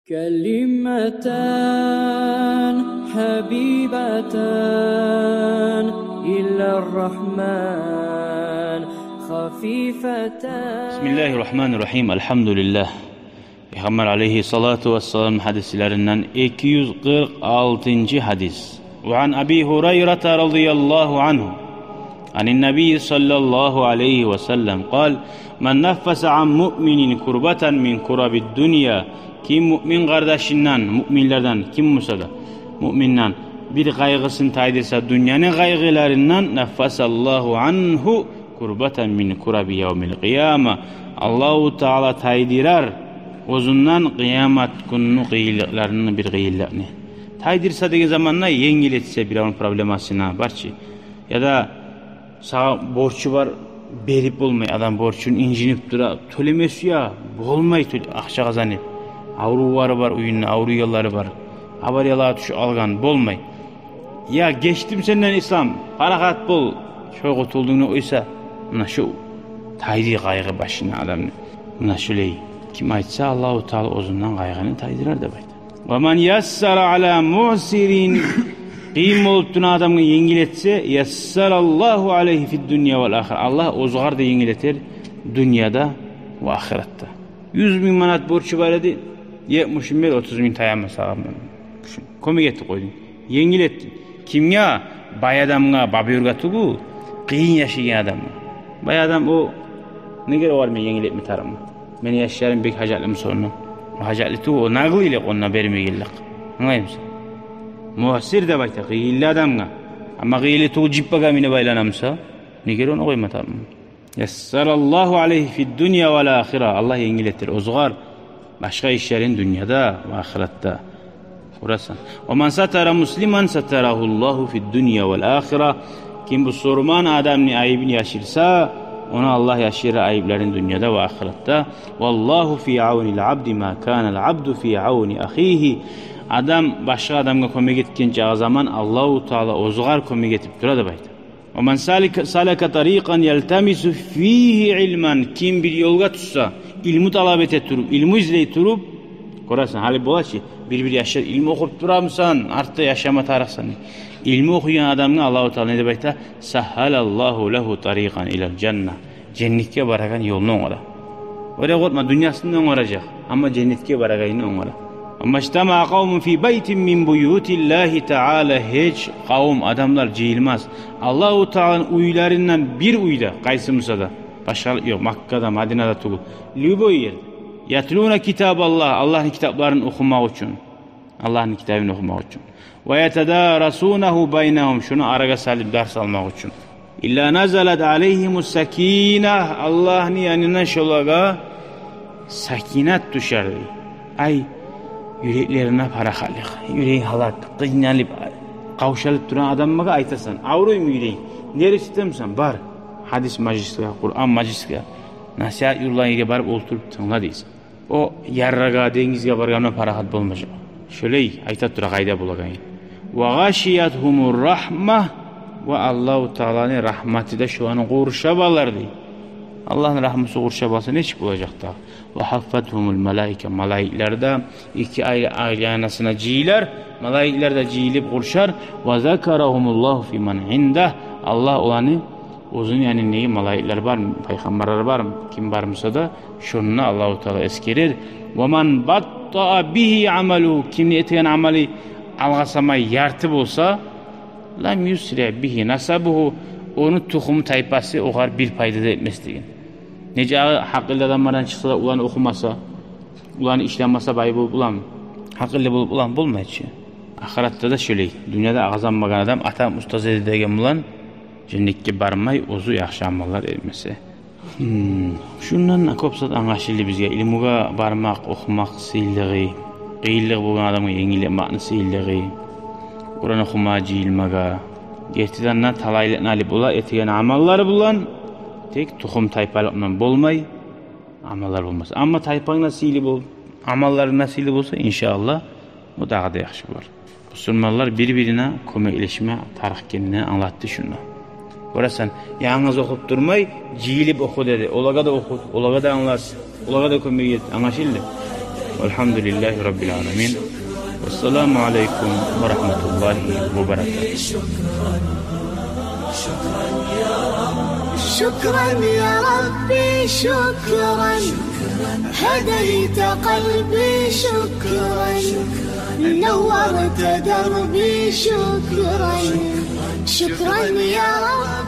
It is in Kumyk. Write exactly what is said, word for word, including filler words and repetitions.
كلمتان حبيبتان إلى الرحمن خفيفتان. بسم الله الرحمن الرحيم. الحمد لله. Пайхаммар алейгьиссалату вассалам гьадислеринден эки юз къыркъ алтынчы гьадис. وعن أبي هريرة رضي الله عنه عن النبي صلى الله عليه وسلم قال: من نفس عن مؤمن كربة من كرب الدنيا. Ким муъмин къардашындан, муъминлерден ким буса да, муъминден бир къайгъысын тайдырса дюньяны къайгъыларындан, نفس الله عنه كربة من كرب يوم القيامة. Аллагьу Таала тайдырар оьзюнден къыямат гюнню къыйынлыкъларындан бир къыйынлыкъны. Тайдырса деген заманда енгил этсе биревню проблемасына барчы. Яда сагъа борчу бар, берип болмай, адам борчун инжинип тура, тёлеме сюе, болмай тёл-, акъча къазанып. Аврувлары бар уьюнде, авруйгъанлары бар. Авариялар тюшюп къалгъан, болмай. Я гечдим сенден, Ислам, парахат бол, шо къутулдунг деп къойса, муна шу тайды къайгъы башына адамны. Муна шулай ким айтса, Аллагьу Таала оьзюнден къайгъыны тайдырар деп айта. ومن يسر على معسر. Къыйын болуп турагъан адамгъа енгил этсе, يسر الله عليه في الدنيا والآخرة. Аллагь огъар да енгил этер дюньяда ва ахыратда. Юз минг манат борчу бар эди, етмишин бер, отуз минг таяма сагъа. Кёмек этип къойдунг. Енгил этдинг. Кимге? Бай адамгъа, бабюрге тюгюл, къыйын яшайгъан адамгъа. Бай адам о неге огъар мен енгил этме тарыкъман? Мени яшларым бек гьажатлы буса ондан. О гьажатлы тюгюл, о нагъыллыкъ онда бермегенлик. Англаймысан? Муъсир деп айта къыйынлы адамгъа. Амма къыйынлы тюгюл жиппагъа минип айлана буса, неге ону къойма тарыкъман? يسر الله عليه في الدنيا والآخرة. Аллагь енгил этер огъар башгъа ишлерин дюньяда ва ахыратда. Къарасанг. ومن ستر مسلما ستره الله في الدنيا والآخرة. Ким бусурман адамны айыбын яшырса, ону Аллагь яшырар айыпларын дюньяда ва ахыратда. والله في عون العبد ما كان العبد في عون أخيه. Адам башгъа адамгъа кёмек этген чакъы заман Аллагьу Таала огъар кёмек этип тура деп айта. ومن سلك، سلك طريقا يلتمس فيه علما. Ким бир ёлгъа тюшсе, илму талап эте туруп, илму излей туруп, къарасанг, гьали бола чы, бир-бир яшлар илму охуп турамысан, артда яшама тарыкъсан. Илму охуйгъан адамгъа Аллагьу Таала не деп айта? سهل الله له طريقا إلى الجنة. Женнетге барагъан ёлну онгарар. Оьре къоркъма, дюньясын да онгаражакъ, амма женнетге барагъанын онгарар. وما اجتمع قوم في بيت من بيوت الله تعالى. Гьеч къавум, адамлар жыйылмас Аллагьу Тааланы уьйлеринден бир уьйде, къайсы буса да, башгъа ёкъ, Маккада, Мадинада тюгюл, любой ерде. يتلون كتاب الله. Аллагьны китапларын охумакъ учун. Аллагьны китабын охумакъ учун. ويتدارسونه بينهم. Шуну арагъа салып дарс алмакъ учун. إلا نزلت عليهم السكينة. Аллагьны янындан шолагъа сакинат тюшер дей. Ай, юреклерине парахатлыкъ. Юреги гьалат, къыйналып, къавшалып турагъан адамгъа айтасан: авруйму юрегинг? Нерв этемисен? Бар. Гьадис мажлисге, Къуран мажлисге, насигьат юрюлеген ерге барып олтуруп тынгла дейсен. О яргъа, денгизге баргъанда парахат болмажакъ. Шолай айта тура къайда болагъанын. وغشيتهم الرحمة. Ва Аллагьу Тааланы рагьматы да шоланы къуршап алар дей. Аллагьны рагьмусу къуршап алса, нечик болажакъ дагъы? وحفتهم الملائكة. Малайиклер де эки ай-, айланасына жыйылар. Малайиклер де жыйылып къуршар. وذكرهم الله فيمن عنده. Аллагь оланы оьзюню, яни, неге, малайиклер бар, пайхаммарлар бар, ким бар буса да, шону Аллагьу Таала эсгерер. ومن بطأ به عمله. Кимни этеген амалы алгъасамай, ярты болса, لم يسرع به نسبه. Ону тухум-тайпасы огъар бир пайда да этмес деген. Нече гьакъыллы адамлардан чыкъса да, уланы охумаса, уланы ишлемесе, бай болуп боламы? Гьакъыллы болуп боламы? Болмай чы. Ахыратда да шолай. Дюньяда къазанмагъан адам атам устаз эди деген булан женнетге бармай, оьзю яхшы амаллар этмесе. Гьм, шундан кёп зат англашылды бизге. Илмугъа бармакъ, охумакъ сыйлылыгъы, къыйынлыгъы болгъан адамгъа енгил этмекни сыйлылыгъы, Къуран охумагъа жыйылмагъа. Гертиден де, талайлыкъны алып бола этеген амаллар булан, тек тухум-тайпалыкъ булан болмай, амаллар болмаса. Амма тайпанг да сыйлы бол-, амалларынг да сыйлы болса, иншааллагь, о дагъы да яхшы болар. Бусурманлар бир-бирине кёмеклешме тарыкъ экенни англатды шунда. Гёресен, янгыз охуп турмай, жыйылып оху деди. Олагъа да охут, олагъа да англат, олагъа да кёмек эт. Англашылды? والحمد لله رب العالمين. والسلام عليكم ورحمة الله وبركاته. شكرا يا ربي، شكرا. هديت قلبي، شكرا. نورت دربي، شكرا. شكرا يا رب.